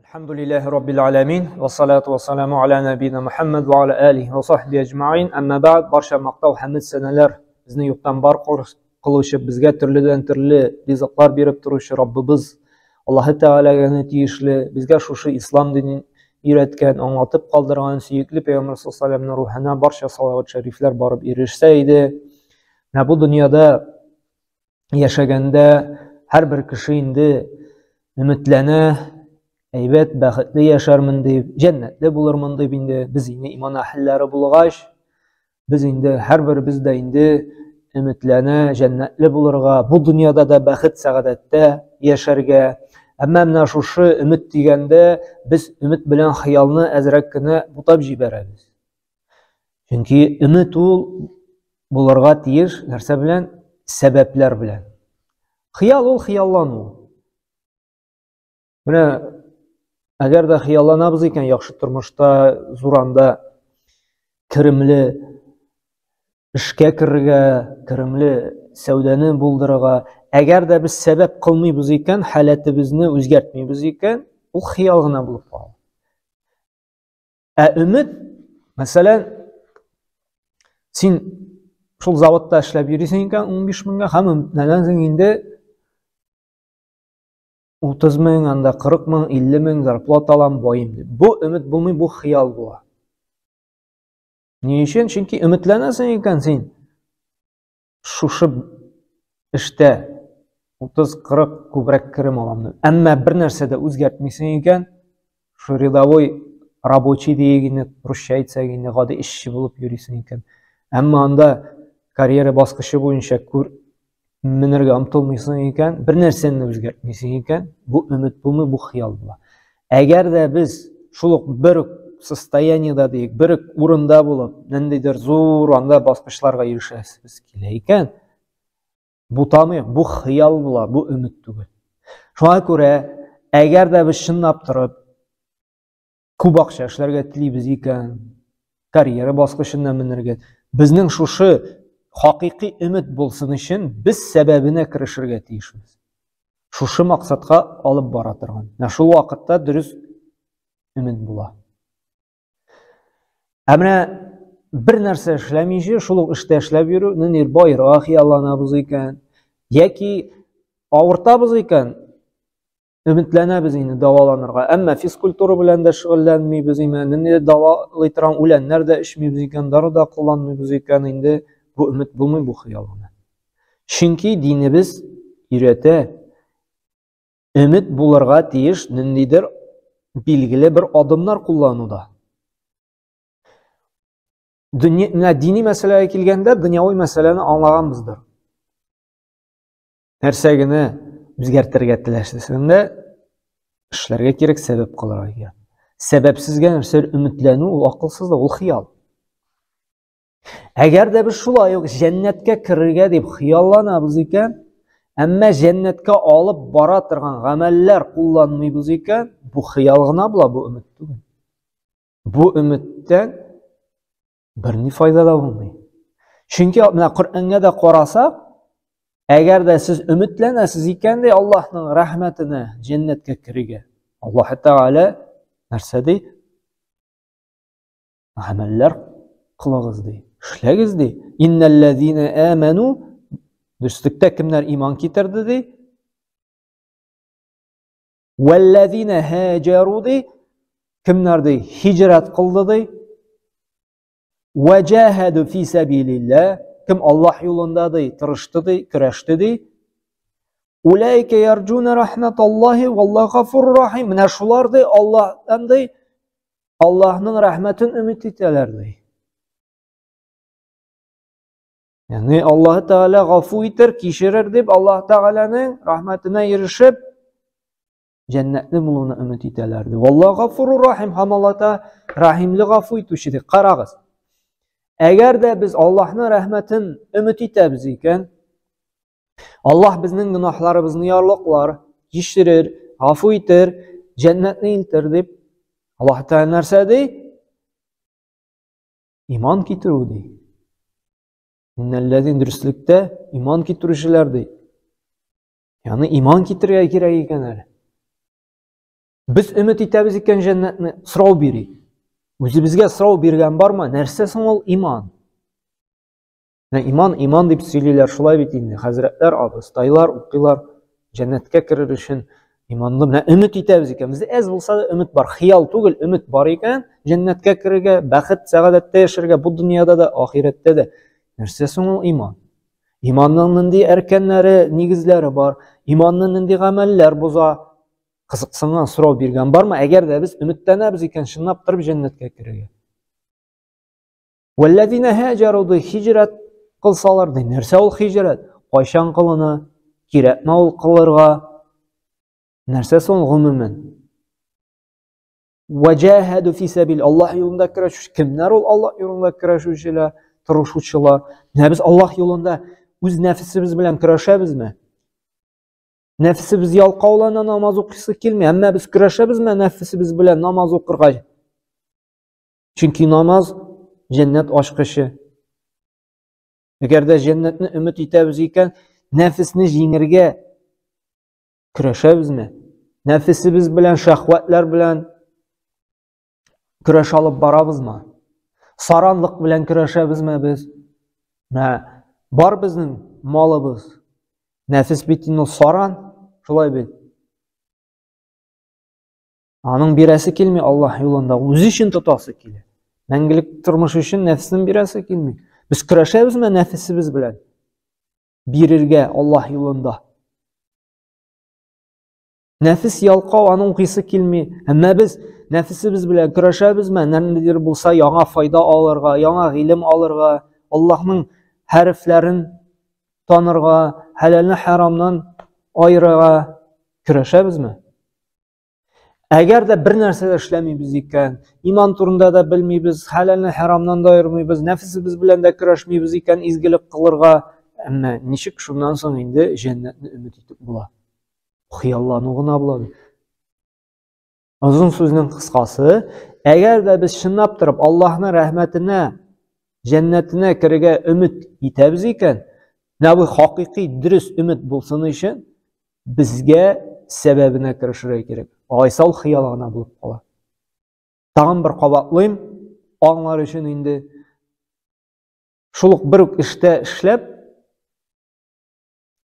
Әлхәмдүлилләһи раббил аламин ва салату ва саламу аля набина Мухаммад ва аля алихи ва сахби әҗмәгыйн. Әмма бәгъд, барча мактау һәм сәнәләр безне юктан бар кылучы, безгә төрледән төрле ризыклар биреп торучы Раббыбыз Аллаһы Тәгаләгә генә тиешле, безгә шушы ислам динен өйрәткән, аңлатып калдырган сөекле Пәйгамбәр саллаллаһу алейһи ва рухына барча салават шәрифләр барып ирешсә иде. Менә бу дөньяда яшәгәндә һәрбер кеше инде өметләнә, әйбәт, бәхетле яшәрмен дип, җәннәтле булырмын дип инде без инде иман әһелләре булгач, без инде һәрберебез дә инде өметләнә җәннәтле булырга, бу дөньяда да бәхет, сәгадәттә яшәргә. Әмма менә шушы өмет дигәндә без өмет белән хыялны әзрәк кенә бутап җибәрәбез. Чөнки өмет ул булырга тиеш нәрсә белән? Сәбәпләр белән. Хыял ул хыяллану. Менә әгәр дә хыялланабыз икән, яхшы тормышта, зуранда керемле эшкә керергә, керемле сәүдәне булдырырга, әгәр дә без сәбәп кылмыйбыз икән, халәтебезне үзгәртмибез икән, ул хыял гына булып кала. Ә өмет, мәсәлән, син шул заводта эшләп йөрисең икән 15 меңгә һәм өметләнәсең инде 30 мең, анда 40 мең, 50 мең зарплата алам, байым дип. Бу өмет булмый, бу хыял була. Ни өчен? Чөнки өметләнәсең икән син шушы эштә 30-40 күбрәк керем алам дип. Әмма бер нәрсә дә үзгәртмисең икән, шу рядовой рабочий диек инде, русча әйтсәк инде, гади эшче булып йөрисең икән. Әмма анда карьера баскычы буенча күр менергә омтылмыйсың икән, бер нәрсәне дә үзгәртмисең икән, бу өмет булмый, бу хыял була. Әгәр дә без шул ук бер үк состояниедә диек, бер үк урында булып, ниндидер зур анда баскычларга ирешәсебез килә икән, бутамыйк, бу хыял була, бу өмет түгел. Шуңа күрә, әгәр дә без чынлап торып күп акча эшләргә телибез икән, карьера баскычына менергә, безнең шушы хакыйкый өмет булсын өчен без сәбәбенә керешергә тиешбез. Шушы максатка алып бара торган. Менә шул вакытта дөрес өмет була. Ә менә бер нәрсә эшләмичә, шул ук эштә эшләп йөрү, нинди байрак хыялланабыз икән, яки авыртабыз икән, өметләнәбез инде дәваланырга. Әмма физкультура белән дә шөгыльләнмибез инде, нинди дәвалый торган үләннәр дә эчмибез икән, дару да кулланмыйбыз икән, инде бу өмет булмый, бу хыял гына. Чөнки динебез өйрәтә, өмет булырга тиеш ниндидер билгеле бер адымнар куллануда. Дөнья, менә дини мәсьәләгә килгәндә, дөньяви мәсьәләне аңлаганбыздыр. Нәрсә генә үзгәртергә теләсәң дә, эшләргә кирәк, сәбәп кылырга кирәк. Сәбәпсезгә нәрсә өметләнү ул акылсызлык, ул хыял. Әгәр дә без шулай ук җәннәткә керергә дип хыялланабыз икән, әмма җәннәткә алып бара торган гамәлләр кулланмыйбыз икән, бу хыял гына була, бу өмет түгел. Бу өметтән берни файда да булмый. Чөнки менә Коръәнгә дә карасак, әгәр дә сез өметләнәсез икән ди Аллаһның рәхмәтенә, җәннәткә керергә. Аллаһ Тәгалә нәрсә ди? Гамәлләр кылыгыз ди. Эшләгез ди. Иннәлләзина аману Дөреслектә кемнәр иман китерде ди? Вәлләзина һаҗару ди. Кемнәр ди? Һиҗрәт кылды ди. Вәҗаһаду фи сәбилилләһ. Кем Аллаһ юлында ди, тырышты ди, көрәште ди. Улайка ярҗуна рахматаллаһи валлаһу гафурur рахим. Менә шулар ди Аллаһтан ди Аллаһның рәхмәтен өмет итәләр ди. Ягъни Аллаһ Тәгалә гафу итер, кичерер дип Аллаһ Тәгаләнең рәхмәтенә ирешеп җәннәтле булуны өмет итәләр ди. Валлаһу гафурur рахим һәм Аллаһ Тәгалә рәхимле гафу итүче ди. Карагыз. Әгәр дә без Аллаһның рәхмәтен өмет итәбез икән, Аллаһ безнең гөнаһларыбызны ярлыклар, кичерер, гафу итер, җәннәтне илтер дип Аллаһ Тәгалә нәрсә ди? Иман китерү ди. Иннәлләзин дөреслектә иман китерүчеләр ди. Ягъни иман китерергә кирәк икән әле. Без өмет итәбез икән җәннәтне, сорау бирик. Үзебезгә сорау биргән бармы? Нәрсә соң ул иман? Менә иман, иман дип сөйлиләр, шулай бит инде. Хәзрәтләр, абыстайлар укыйлар, җәннәткә керер өчен иманлы. Менә өмет итәбез икән. Бездә әз булса да өмет бар. Хыял түгел, өмет бар икән, җәннәткә керергә, бәхет, сәгадәттә яшәргә бу дөньяда да, ахирәттә дә. Нәрсә соң ул иман? Иманның нинди әркәннәре, нигезләре бар? Иманны нинди гамәлләр боза? Кызыксынган сорау биргән бармы? Әгәр дә без өметләнәбез икән, чынлап торып җәннәткә керергә. Вәлләзина һаҗару ди хиҗрәт кылсалар ди. Нәрсә ул хиҗрәт? Кайчан кылына? Кирәкме ул кылырга? Нәрсә соң гомумән? Вәҗәһәду фи сәбил Аллаһ юлында көрәшүче кемнәр ул Аллаһ юлында көрәшүчеләр, тырышучылар? Менә без Аллаһ юлында үз нәфесебез белән көрәшәбезме? Нәфесебез ялкаулана, намаз укыйсы килми, әмма без көрәшәбезме нәфесебез белән намаз укырга? Чөнки намаз җәннәт ачкычы. Әгәр дә җәннәтне өмет итәбез икән, нәфесне җиңергә Көрәшәбезме? Нәфесебез белән, шәһвәтләр белән көрәш алып барабызмы? Саранлык белән көрәшәбезме без? Менә бар безнең малыбыз. Нәфес бит инде саран, шулай бит. Аның бирәсе килми Аллаһ юлында, үзе өчен тотасы килә. Мәңгелек тормыш өчен нәфесен бирәсе килми. Без көрәшәбезме нәфесебез белән? Бирергә Аллаһ юлында. Нәфес ялкау, аның укыйсы килми. Әмма без нәфесебез белән көрәшәбезме? Ниндидер булса яңа файда алырга, яңа гыйлем алырга, Аллаһның хәрефләрен танырга, хәләлне хәрамнан аерырга көрәшәбезме? Әгәр дә бер нәрсә дә эшләмибез икән, иман турында да белмибез, хәләлне хәрамнан да аермыйбыз, нәфесебез белән дә көрәшмибез икән изгелек кылырга, әмма ничек шуннан соң инде җәннәтне өмет итеп була? Хыяллану гына була. Озын сүзнең кыскасы, әгәр дә без чынлап торып Аллаһның рәхмәтенә, җәннәтенә керергә өмет итәбез икән, менә бу хакыйкый дөрес өмет булсын өчен безгә сәбәбенә керешергә кирәк. Алайса ул хыял гына булып кала. Тагын бер кабатлыйм, аңлар өчен инде шул ук бер үк эштә эшләп,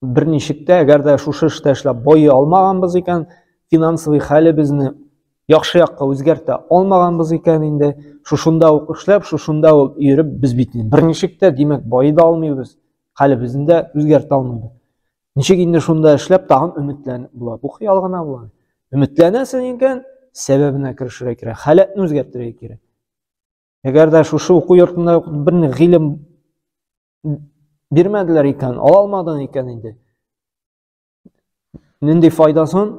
берничек тә, әгәр дә шушы эштә эшләп байый алмаганбыз икән, финансовый хәлебезне яхшы якка үзгәртә алмаганбыз икән инде, шушында ук эшләп, шушында ук йөреп, без бит берничек тә, димәк, байый да алмыйбыз, хәлебезне дә үзгәртә алмыйбыз. Ничек инде шунда эшләп тагын өметләнеп була? Бу хыял гына була. Өметләнәсең икән, сәбәбенә керешергә кирәк, халәтне үзгәртергә кирәк. Әгәр дә шушы уку йортында бер гыйлем бирмәделәр икән, ала алмадың икән инде. Нинди файдасын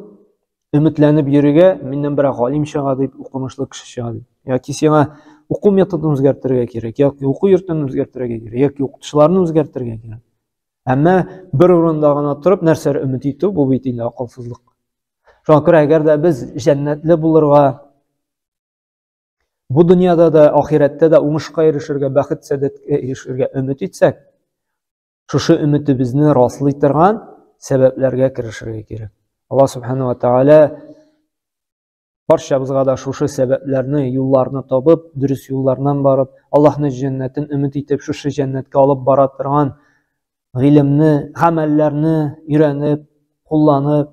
өметләнеп йөрергә, миннән берәр галим чыга дип, укымышлы кеше чыга дип. Яки сиңа уку методын үзгәртергә кирәк, яки уку йортын үзгәртергә кирәк, яки укытучыларны үзгәртергә кирәк. Әмма бер урында гына торып нәрсәләр өмет итү, бу бит инде акылсызлык. Шуңа күрә әгәр дә без җәннәтле булырга, бу дөньяда да, ахирәттә дә уңышка ирешергә, бәхет сәдәткә ирешергә өмет итсәк, шушы өметебезне раслый торган сәбәпләргә керешергә кирәк. Аллаһ субхану ва тааля барчабызга да шушы сәбәпләрне, юлларны табып, дөрес юллардан барып, Аллаһның җәннәтен өмет итеп, шушы җәннәткә алып бара торган гыйлемне, гамәлләрне өйрәнеп, кулланып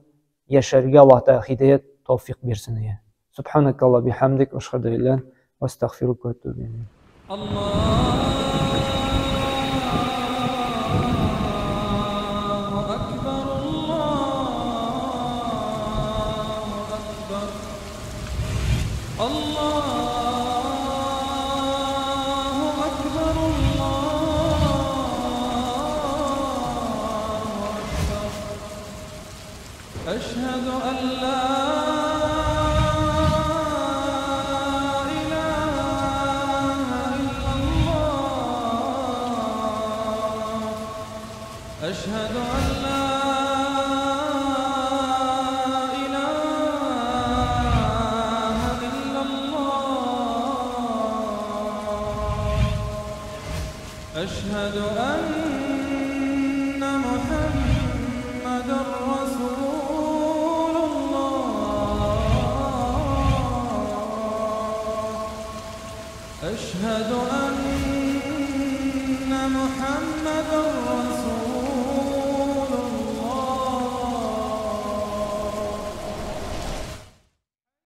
яшәргә Аллаһ Тәгалә һидәят, тәүфик бирсен. Субханак Аллаһ бихамдик, ашһаду илля ва астагфирука ва атубу илейк. أشهد أن لا إله إلا الله أشهد أن لا إله إلا الله أشهد أن محمدا رسول الله. أشهد أن محمدا رسول